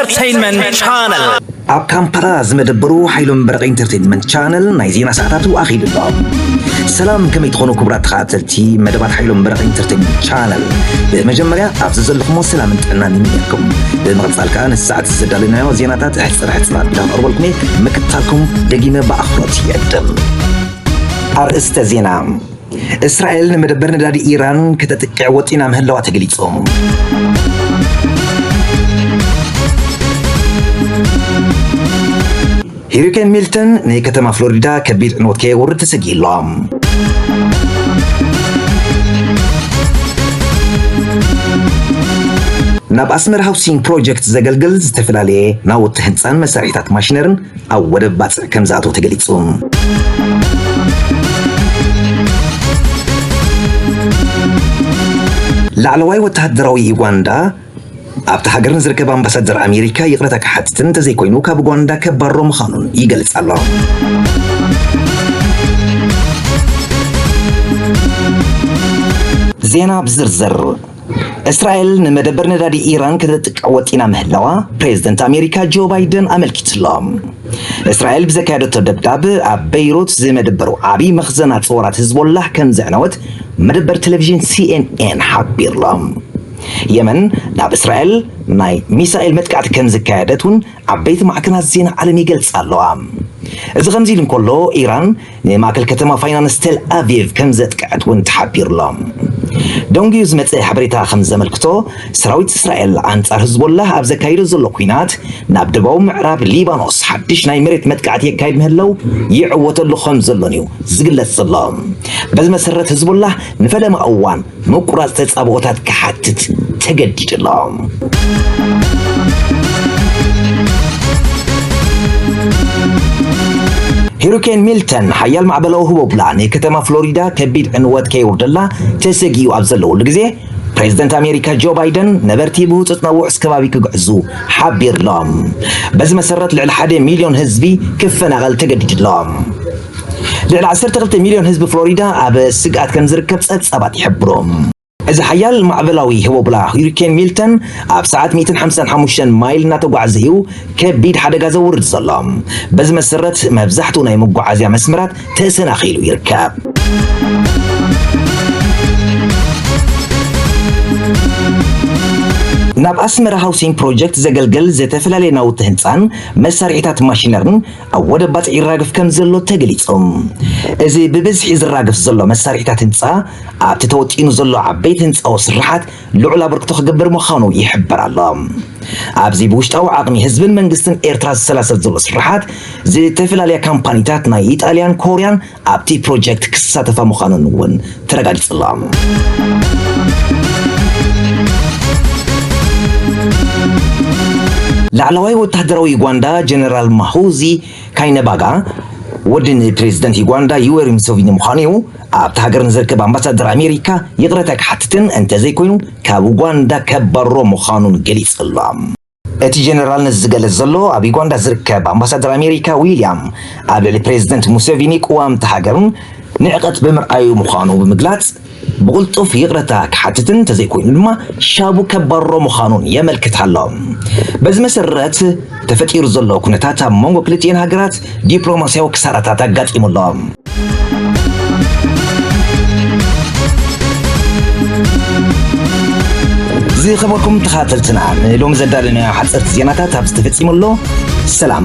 Entertainment Channel. ኣብ ካምፓላ ዝመደበሩ ሓይሎም በረቐ ኢንተርቴንመንት ቻነል ናይ ዜና ሰዓታቱ ኣኺሉ ኣሎ። ሰላም፣ ከመይ ትኾኑ ክቡራት ተኸታተልቲ መደባት ሓይሎም በረቐ ኢንተርቴንመንት ቻነል? ብመጀመርያ ኣብዚ ዘለኹሞ ሰላምን ጥዕናን ይምነየልኩም። ብምቕጻል ከኣ ነቲ ሰዓት ዘዳለናዮ ዜናታት ሕጽር ሕጽር ኣቢልና ከቕርበልኩም እየ። ምክትታልኩም ደጊመ ብኣኽብሮት ይዕድም። ኣርእስተ ዜና። እስራኤል ንመደበር ነዳዲ ኢራን ከተጥቅዕ ወጢና ምህላዋ ተገሊጹ። ሂሪኬን ሚልተን ንከተማ ፍሎሪዳ ከቢድ ዕንወት ከየውርድ ተሰጊኡ ኣሎ። ናብ ኣስመራ ሃውሲንግ ፕሮጀክት ዘገልግል ዝተፈላለየ ናውቲ ህንጻን መሳርሒታት ማሽነርን ኣብ ወደብ ባጽዕ ከም ዝኣተወ ተገሊጹ። ላዕለዋይ ወተሃደራዊ ዩጋንዳ ኣብቲ ሃገር ንዝርከብ ኣምባሳደር ኣሜሪካ ይቕረታ ክሓትትን እንተዘይኮይኑ ካብ ኡጋንዳ ከባርሮ ምዃኑን ይገልጽ ኣሎ። ዜና ብዝርዝር። እስራኤል ንመደበር ነዳዲ ኢራን ከተጥቅዕ ወጢና ምህላዋ ፕሬዝደንት ኣሜሪካ ጆ ባይደን ኣመልኪቱ ኣሎ። እስራኤል ብዘካየደቶ ደብዳብ ኣብ በይሩት ዝመደበሩ ዓብዪ መኽዘን ኣጽዋራት ህዝቦላህ ከም ዘዕነወት መደበር ቴሌቪዥን ሲ ኤን ኤን ሓቢሩ ኣሎ። የመን ናብ እስራኤል ናይ ሚሳኤል መጥቃዕቲ ከም ዘካየደት እውን ዓበይቲ ማዕከናት ዜና ዓለም ይገልጻ ኣለዋ። እዚ ከምዚ ኢሉ እንከሎ፣ ኢራን ንማእከል ከተማ ፋይናንስ ቴል ኣቪቭ ከም ዘጥቅዐት እውን ተሓቢሩ ኣሎ። ደንጉዩ ዝመጸ ሓበሬታ ከም ዘመልክቶ፣ ሰራዊት እስራኤል ኣንጻር ህዝቦላህ ኣብ ዘካይዶ ዘሎ ኲናት፣ ናብ ደቡባዊ ምዕራብ ሊባኖስ ሓድሽ ናይ መሬት መጥቃዕቲ የካይድ ምህላው ይዕወተሉ ከም ዘሎን እዩ ዝግለጽ ዘሎ። በዚ መሰረት፣ ህዝቦላህ ንፈለማ እዋን ምቁራጽ ተጻብኦታት ክሓትት ተገዲዱ ኣሎ። ሂሪኬን ሚልተን ሓያል ማዕበላዊ ህቦብላ ንከተማ ፍሎሪዳ ከቢድ ዕንወት ከየውርደላ ተሰጊኡ ኣብ ዘለውሉ ግዜ፣ ፕሬዝደንት ኣሜሪካ ጆ ባይደን ነበርቲ ብህጹጽ ናብ ውሑስ ከባቢ ክግዕዙ ሓቢሩ ኣሎ። በዚ መሰረት፣ ልዕሊ ሓደ ሚልዮን ህዝቢ ክፈናቐል ተገዲዱ ኣሎ። ልዕሊ ዓሰርተ ክልተ ሚልዮን ህዝቢ ፍሎሪዳ ኣብ ስግኣት ከም ዝርከብ ጸብጻባት ይሕብሩ። እዚ ሓያል ማዕበላዊ ህቦብላ ሂሪኬን ሚልተን ኣብ ሰዓት ሚእትን ሓምሳን ሓሙሽተን ማይል እናተጓዕዘ እዩ ከቢድ ሓደጋ ዘውርድ ዘሎ። በዚ መሰረት፣ መብዛሕትኡ ናይ መጓዓዝያ መስመራት ተሰናኺሉ ይርከብ። ናብ ኣስመራ ሃውሲንግ ፕሮጀክት ዘገልግል ዝተፈላለየ ናውቲ ህንፃን መሳርሒታት ማሽነርን ኣብ ወደብ ባጽዕ ይራገፍ ከም ዘሎ ተገሊጹ። እዚ ብብዝሒ ዝራገፍ ዘሎ መሳርሒታት ህንጻ ኣብቲ ተወጢኑ ዘሎ ዓበይቲ ህንጻዊ ስርሓት ልዑል ኣበርክቶ ክገብር ምዃኑ ይሕበር ኣሎ። ኣብዚ ብውሽጣዊ ዓቕሚ ህዝብን መንግስትን ኤርትራ ዝሰላሰል ዘሎ ስርሓት፣ ዝተፈላለያ ካምፓኒታት ናይ ኢጣልያን ኮርያን ኣብቲ ፕሮጀክት ክሳተፋ ምዃነን እውን ተረጋጊጹ ኣሎ። ላዕለዋይ ወተሃደራዊ ዩጋንዳ ጀነራል ማሁዚ ካይነባጋ፣ ወዲ ንፕሬዝደንት ዩጋንዳ ዩዌሪ ሙሴቪኒ ምዃኑ እዩ ኣብቲ ሃገር ንዝርከብ ኣምባሳደር ኣሜሪካ ይቕረታ ክሓትትን እንተዘይኮይኑ ካብ ኡጋንዳ ከባርሮ ምዃኑን ገሊጹ ኣሎ። እቲ ጀነራል ነዚ ዝገለጽ ዘሎ ኣብ ዩጋንዳ ዝርከብ ኣምባሳደር ኣሜሪካ ዊልያም ኣብ ልዕሊ ፕሬዝደንት ሙሴቪኒ ቅዋም እታ ሃገርን ንዕቀት ብምርኣዩ ምዃኑ ብምግላጽ፣ ብቕልጡፍ ይቕረታ ክሓትትን እንተዘይኮይኑ ድማ ሻቡ ከባርሮ ምዃኑን የመልክት ኣሎ። በዚ መሰረት፣ ተፈጢሩ ዘሎ ኩነታት ኣብ መንጎ ክልቲኤን ሃገራት ዲፕሎማስያዊ ክሳራታት ኣጋጢሙ ኣሎ። ዝኸበርኩም ተኸታተልትና፣ ንሎሚ ዘዳለናዮ ሓጸርቲ ዜናታት ኣብዚ ተፈጺሙ ኣሎ። ሰላም።